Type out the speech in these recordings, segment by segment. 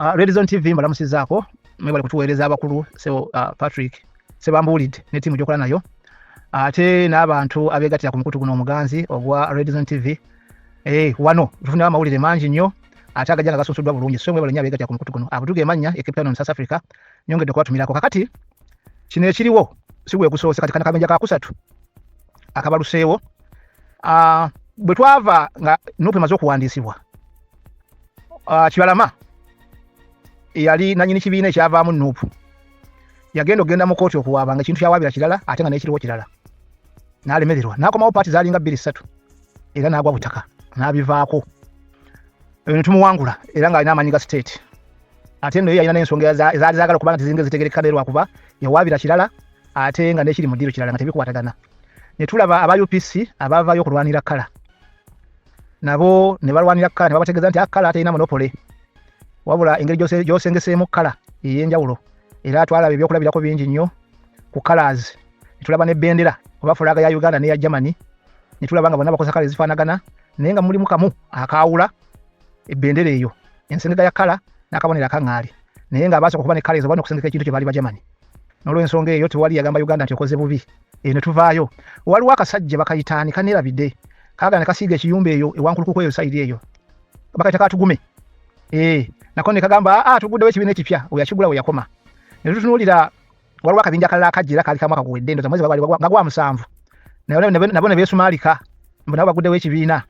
Red Zone TV mbalamusizaako, mwebale kutuweereza abakulu sebo Patrick Sebambuulidde ne ttiimu gy'okola nayo, ate n'abantu abeegattira ku mukutu guno omuganzi ogwa Red Zone TV. Wano tufunirawo amawulire mangi nnyo ate agajja nga gasunsuddwa bulungi, so mwebale nnyo abeegattira ku mukutu guno. Abutuga emannya e Cape Town South Africa, nyongedde okubatumirako. Kakati kino ekiriwo si gwe gusoose, kati kano kabenja kakusatu akabaluseewo. Bwe twava nga NUP emaze okuwandiisibwa, Kibalama eyali nanyini kibiina ekyavaamu NUP yagenda okugenda mu kooti okuwaaba nga ekintu kyawaabira kirala ate nga n'ekiriwo kirala, n'alemererwa n'akomawo paati zaalinga bbiri ssatu era n'agwa butaka n'abivaako. Eyo ne tumuwangula era ng'alina amaanyi ga state, ate nno ye yalina n'ensonga ezaali zaagala okuba nga teziringa ezitegerekeka naye lwakuba yawaabira kirala ate nga n'ekiri mu ddiiro kirala nga tebikwatagana. Ne tulaba aba UPC abaavaayo okulwanira kkala, nabo ne balwanira kkala ne babategeeza nti kkala terina monopoly, wabula engeri gy'osengeseemu kkala ey'enjawulo. Era twalaba ebyokulabirako bingi nnyo ku colors, ne tulaba ne bendera oba fulaga ya Uganda n'eya Germany, ne tulaba nga bonna bakozesa kala ezifaanagana naye nga mulimu kamu akaawula ebendera eyo, ensengeka ya kkala n'akabonero akaŋŋaali, naye nga abaasooka okuba ne kkala ezo balina okusengeka ekintu kye baali ba Germany. N'olw'ensonga eyo tewali yagamba Uganda nti okoze bubi. Eyo ne tuvaayo. Waliwo akasajja bakayitaani kaneerabidde, kaagala ne kasiiga ekiyumba eyo ewankulukuku eyo sayidi eyo bakayita katugume, nako ne kagamba aa tuguddewo ekibiina ekipya, we yakigula we yakoma. Ne tutunuulira waliwo akabinja akalala akajja era kaali ka mwaka guwedde, ndowooza mwezi nga gwa musanvu, nabo ne beesumaalika mbu nabo baguddewo ekibiina.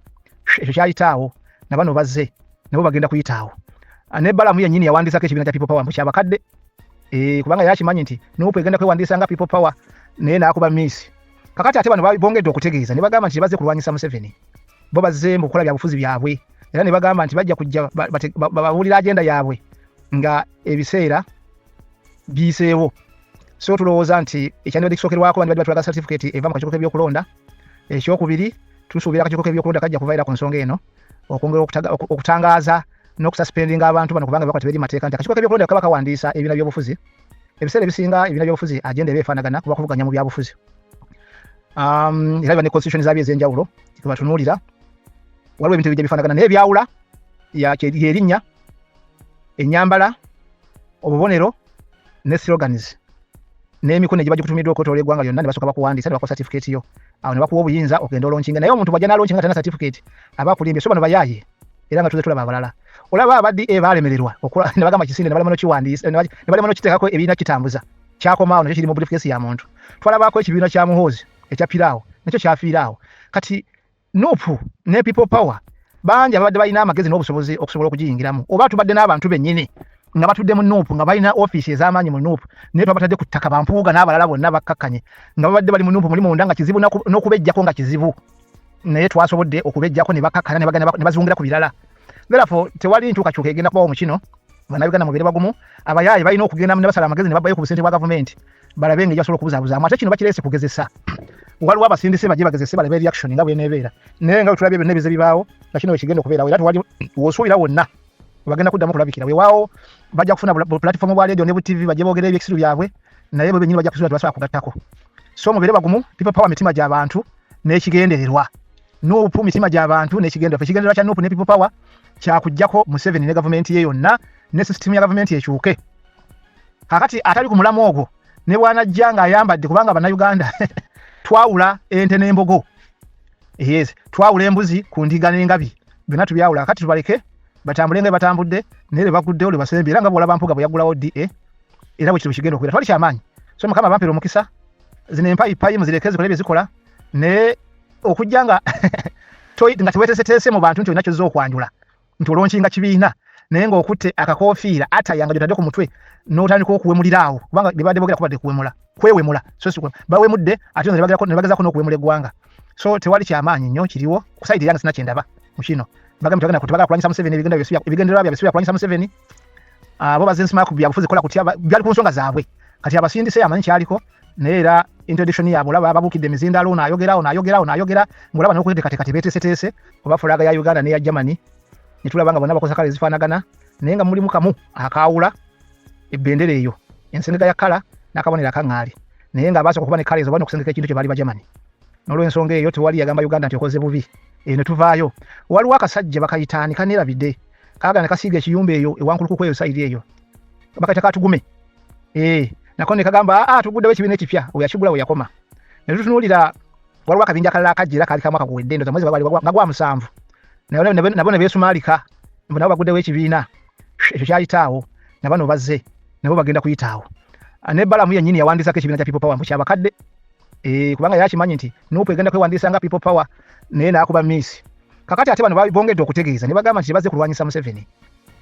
Ekyo kyayitaawo, na bano bazze nabo bagenda kuyitaawo. Ne Balamu yennyini yawandiisako ekibiina kya People Power mbu kyabakadde, kubanga yali akimanyi nti NUP egenda kwewandiisa nga People Power, naye n'akuba miisi. Kakati ate bano bongedde okutegeeza ne bagamba nti tebazze kulwanyisa Museveni, bo bazze mu kukola byabufuzi byabwe, era ne bagamba nti bajja kujja babuulira agenda yaabwe nga ebiseera biyiseewo. So tulowooza nti ekyandibadde kisookerwako bandibadde batulaga certificate eva mu kakiiko k'ebyokulonda. Ekyokubiri, tusuubira akakiiko k'ebyokulonda kajja kuvaira ku nsonga eno okwongera okutangaaza n'okususpendinga abantu bano, kubanga bakola teberi mateeka nti akakiiko k'ebyokulonda kaba kawandiisa ebibiina by'obufuzi. Ebiseera ebisinga ebibiina by'obufuzi agenda eba efaanagana kuba kuvuganya mu byabufuzi, era biba ne constitution zaabyo ez'enjawulo batunuulira waliwo ebintu ebijja bifaanagana, naye ebyawula lyerinnya, ennyambala, obubonero ne slogans n'emikono egiba gikutumiddwa okwetoola eggwanga lyonna. Ne basooka bakuwandiisa ne bakuwa certificate yo, awo ne bakuwa obuyinza okugenda olaunchinga. Naye omuntu bw'ajja n'alaunchinga talina certificate aba akulimbye. So bano bayaaye, era nga tuze tulaba abalala. Olaba aba DA baalemererwa ne bagamba kisinde ne balema n'okiwandiisa ne balema n'okiteekako ebibiina kitambuza kyakomaawo, nakyo kiri mu briefcase ya muntu. Twalabako ekibiina kya Muhoozi ekya Piraawo, nakyo kyafiira awo. Kati NUP ne People Power bangi ababadde balina amagezi n'obusobozi okusobola okugiyingiramu, oba tubadde n'abantu bennyini nga batudde mu NUP nga balina ofiisi ez'amaanyi mu NUP, naye twabatadde ku ttaka, bampuuga n'abalala bonna bakkakkanye nga babadde bali mu NUP muli munda nga kizibu n'okubeggyako nga kizibu, naye twasobodde okubeggyako ne bakkakkana ne bagenda ne bazungira ku birala. Therefore tewali nkyukakyuka egenda kubawo mu kino. Bannayuganda mubeere bagumu. Abayaaye balina okugenda ne basala amagezi ne babbayo ku busente bwa gavumenti balabe engeri basobola okubuzaabuzaamu. Ate kino bakireese kugezesa, waliwo abasindise bajje bagezese balabe reaction nga bweneebeera, naye nga bwe tulabye byonna ebize bibaawo nga kino bwekigenda okubeerawo, era tewali w'osuubira wonna webagenda kuddamu okulabikira. Weewaawo bajja kufuna bu platform bwa radio ne bu TV bajje boogere ebyekisiru byabwe, naye bo bennyini bajja kuzuula tebasobola kugattako. So mubeere bagumu. People Power mitima gy'abantu n'ekigendererwa, NUP mitima gy'abantu n'ekigendererwa. Ekigendererwa kya NUP ne People Power kyakuggyako Museveni ne gavumenti ye yonna ne sisitimu ya gavumenti ekyuke. Kakati atali ku mulamu ogwo ne bw'anajja ng'ayambadde, kubanga Bannayuganda twawula ente n'embogo, yes, twawula embuzi ku ndiga n'engabi, byonna tubyawula. Kakati tubaleke batambule nga batambudde, naye lwe baguddewo lwe basembye, era nga bw'olaba Mpuuga bwe yaggulawo DA, era bwe kityo bwe kigenda okubeera. Twali kyamaanyi. So Mukama bampeera omukisa. Zino empayipayi muzireke zikole bye zikola, naye okujja nga nga teweeteeseteese mu bantu nti olina ky'ozza okwanjula nti olaunchinga kibiina, naye ng'okutte akakoofiira ataya nga gy'otadde ku mutwe n'otandika okuwemulira awo, kubanga bye babadde boogera kubadde kuwemula kwewemula, so si bawemudde ate ne bagezaako n'okuwemula eggwanga. So tewali kyamaanyi nnyo kiriwo ku side yange, sina kyendaba mu kino. Bagambye tebagenda tebagala kulwanyisa Museveni, ebigendererwa byabwe si bya kulwanyisa Museveni. Abo bazze nsima ku byabufuzi kola kutya byali ku nsonga zaabwe. Kati abasindise amanyi kyaliko, naye era introduction yaabwe olaba babuukidde emizindaalo, ono ayogera, ono ayogera, ono ayogera, ng'olaba n'okweteekateeka tebeeteeseteese, oba fulaga ya Uganda n'eya Germany ne tulaba nga bonna bakozesa kala ezifaanagana naye nga mulimu kamu akaawula ebendera eyo, ensengeka ya kkala n'akabonero akaŋŋaali, naye nga abaasooka okuba ne kkala ezo balina okusengeka ekintu kye baali ba Germany. N'olw'ensonga eyo tewali yagamba Uganda nti okoze bubi. Eyo ne tuvaayo. Waliwo akasajja bakayitaani kaneerabidde, Kaagala ne kasiiga ekiyumba eyo ewankulukuku eyo sayidi eyo bakayita katugume eh, nako ne kagamba ah, tuguddewo ekibiina ekipya. Oyo yakigula we yakoma. Ne tutunuulira waliwo akabinja akalala akajja era kaali kamwaka guwedde, ndoza mwezi nga gwa 7, nabo ne beesumaalika mbu nabo baguddewo ekibiina. Ekyo kyayitaawo, nabano bazze nabo bagenda kuyitaawo. Ne Balamu yennyini yawandiisako ekibiina kya People Power mbu kyabakadde, kubanga yali akimanyi nti NUP egenda kwewandiisa nga People Power, naye n'akuba miisi. Kakati ate bano bongedde okutegeeza ne bagamba nti tebazze kulwanyisa Museveni,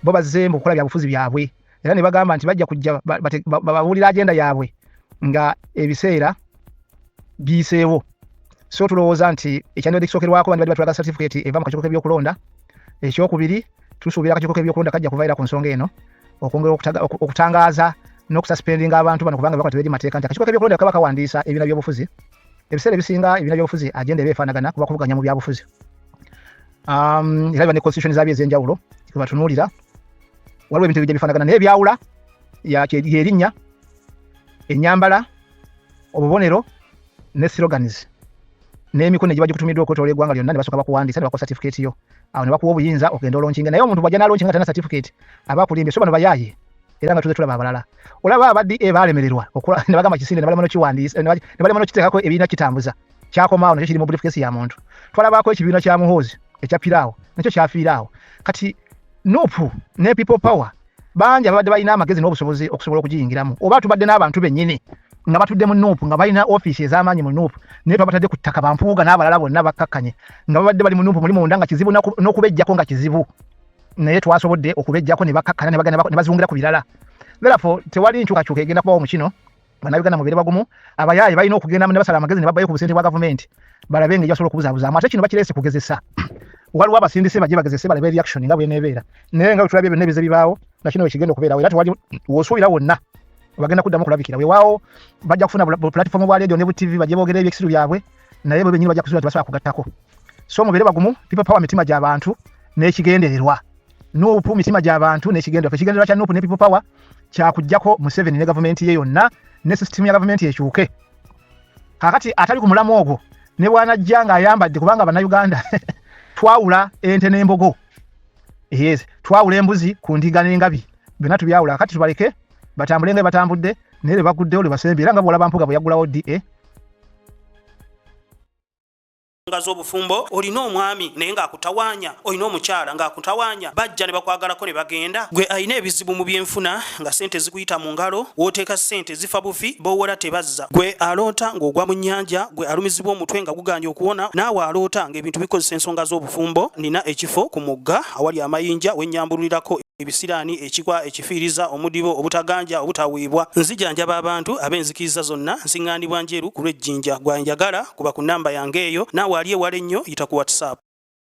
bo bazze mu kukola byabufuzi byabwe, era ne bagamba nti bajja kujja babuulira agenda yaabwe nga ebiseera biyiseewo. So tulowooza nti ekyandibadde kisookerwako bandibadde batulaga certificate eva mu kakiiko k'ebyokulonda. Ekyokubiri, tusuubira akakiiko k'ebyokulonda kajja kuva era ku nsonga eno okwongera okutangaaza n'okususpendinga abantu bano, kubanga bakola teberi mateeka nti akakiiko k'ebyokulonda kaba kawandiisa ebibiina by'obufuzi. Ebiseera ebisinga ebibiina by'obufuzi agenda eba efaanagana kuba kuvuganya mu byabufuzi, era biba ne constitution zaabyo ez'enjawulo batunuulira. Waliwo ebintu ebijja bifaanagana, naye ebyawula lyerinnya, ennyambala, obubonero ne slogans n'emikono egiba gikutumiddwa okwetoola eggwanga lyonna. Ne basooka bakuwandiisa ne bakuwa certificate yo, awo ne bakuwa obuyinza okugenda olaunchinga. Naye omuntu bw'ajja n'alaunchinga talina certificate, aba akulimbye. So bano bayaaye, era nga tuze tulaba abalala. Olaba aba DA baalemererwa ne bagamba kisinde, ne balema n'okiwandiisa, ne balema n'okiteekako ebibiina kitambuza, kyakomaawo nakyo kiri mu briefcase ya muntu. Twalabaako ekibiina kya Muhoozi ekya Piraawo, nakyo kyafiira awo. Kati NUP ne People Power bangi ababadde balina amagezi n'obusobozi okusobola okugiyingiramu, oba tubadde n'abantu bennyini nga batudde mu NUP, nga balina ofiisi ez'amaanyi mu NUP, naye twabatadde ku ttaka. Bampuuga n'abalala bonna bakkakkanye nga babadde bali mu NUP muli munda, nga kizibu n'okubejjako nga kizibu, naye twasobodde okubejjako ne bakkakkana ne bagenda ne bazungira ku birala. Therefore tewali nkyukakyuka egenda kubawo mu kino. Bannayuganda mubeere bagumu. Abayaaye balina okugenda ne basala amagezi ne babbayo ku busente bwa gavumenti, balabe engeri basobola okubuzaabuzaamu. Ate kino bakireese kugezesa. Waliwo abasindise bajje bagezese balabe reaction nga bweneebeera, naye nga bwe tulabye byonna ebize bibaawo, na kino wekigenda okubeerawo. Era tewali w'osuubira wonna bagenda kuddamu okulabikira. Weewaawo bajja kufuna platform bwa radio ne bu TV bajje boogera ebyekisiru byabwe, naye bo bennyini bajja kuzuula tebasobola kugattako. So mubeere bagumu. People Power mitima gy'abantu n'ekigendererwa, NUP mitima gy'abantu n'ekigendererwa. Ekigendererwa kya NUP ne People Power kyakuggyako Museveni ne gavumenti ye yonna ne sisitimu ya gavumenti ekyuke. Kakati atali ku mulamu ogwo ne bw'anajja ng'ayambadde, kubanga Bannayuganda twawula ente n'embogo, yes, twawula embuzi ku ndiga n'engabi, byonna tubyawula. Kakati tubaleke batambule nga batambudde, naye lwe baguddewo lwe basembye, era nga bw'olaba Mpuuga bwe yaggulawo DA. Nga z'obufumbo, olina omwami naye ng'akutawaanya, olina omukyala ng'akutawaanya, bajja ne bakwagalako ne bagenda. Gwe alina ebizibu mu byenfuna nga ssente zikuyita mu ngalo, w'oteeka ssente zifa bufi, b'owola tebazza. Gwe aloota ng'ogwa mu nnyanja, gwe alumizibwa omutwe nga gugaanye okuwona, naawe aloota ng'ebintu bikozesa ensonga z'obufumbo, nina ekifo ku mugga awali amayinja wennyambululirako ebisiraani, ekikwa, ekifiiriza, omudibo, obutaganja, obutaweebwa. Nzijanjaba abantu ab'enzikiriza zonna, nsiŋŋaanibwa Njeru ku lw'Ejjinja. Gwe anjagala kuba ku nnamba yange eyo, naawe ali ewala ennyo yita ku WhatsApp.